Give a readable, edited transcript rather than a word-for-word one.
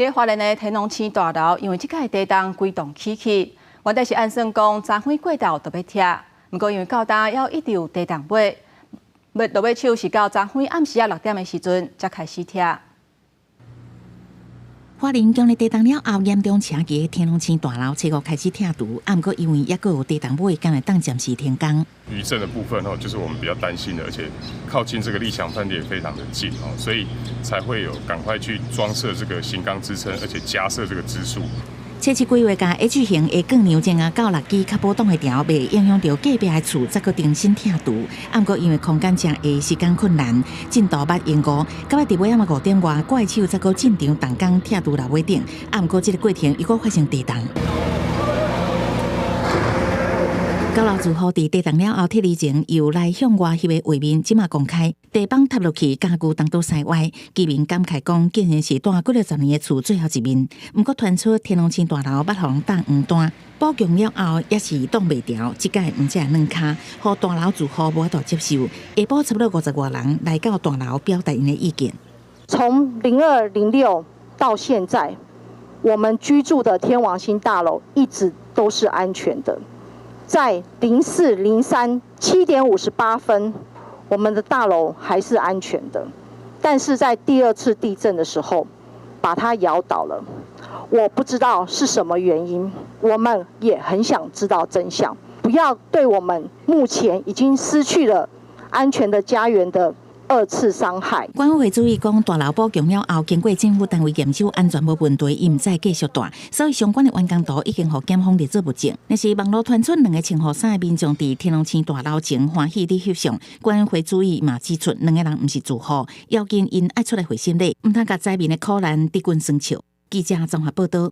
佇花蓮的天王星大樓，因為這擺地動規棟起去，原底是按算講昨昏過後就欲拆，毋過因為到今猶一直有地動尾，落尾手是到昨昏暗時仔6點的時陣才開始拆。花蓮強烈地動了後，嚴重斜起的天王星大樓，初五開始拆除，啊，毋過因為猶閣有地動尾，敢會當暫時停工。餘震的部分哦，就是我們比較擔心的，而且靠近這個麗祥飯店也非常的近哦，所以才會有趕快去裝設這個型鋼支撐，而且加設這個支柱。初七規劃共 H 型的鋼梁前啊，到六支較普通的條，袂影響著隔壁的厝，才閣重新拆除。啊，毋過因為空間誠狹，時間困難，進度捌延誤，到尾佇尾暗5點外，怪手才閣進場動工拆除樓尾頂。啊，毋過這個過程又閣發生地動。九樓住戶佇地動了後撤離前，由內向外翕的畫面，這馬公開，地板塌落去，家具東倒西歪。居民感慨講，竟然是住幾若十年的厝最後一面。毋過傳出天王星大樓捌予人擋黃單，補強了後也是擋袂牢，這擺毋只軟跤，予大樓住戶無法度接受。下晡差不多50外人來到大樓表達𪜶的意見。從0206到現在，我們居住的天王星大樓一直都是安全的。在0403 7點58分，我們的大樓還是安全的，但是在第二次地震的時候，把它搖倒了。我不知道是什麼原因，我們也很想知道真相，不要對我們目前已經失去了安全的家園的二次傷害。管委會主意講，大樓補強了後，經過政府單位驗收安全無問題，伊毋再繼續住，所以相關的完工圖已經予檢方列做物證。若是網路傳出兩個穿雨衫的民眾佇天王星大樓前歡喜佇翕相，管委會主意嘛指出，兩個人毋是住戶，要緊𪜶愛出來回審理，毋通共災民的苦難滴滾耍笑。記者綜合報道。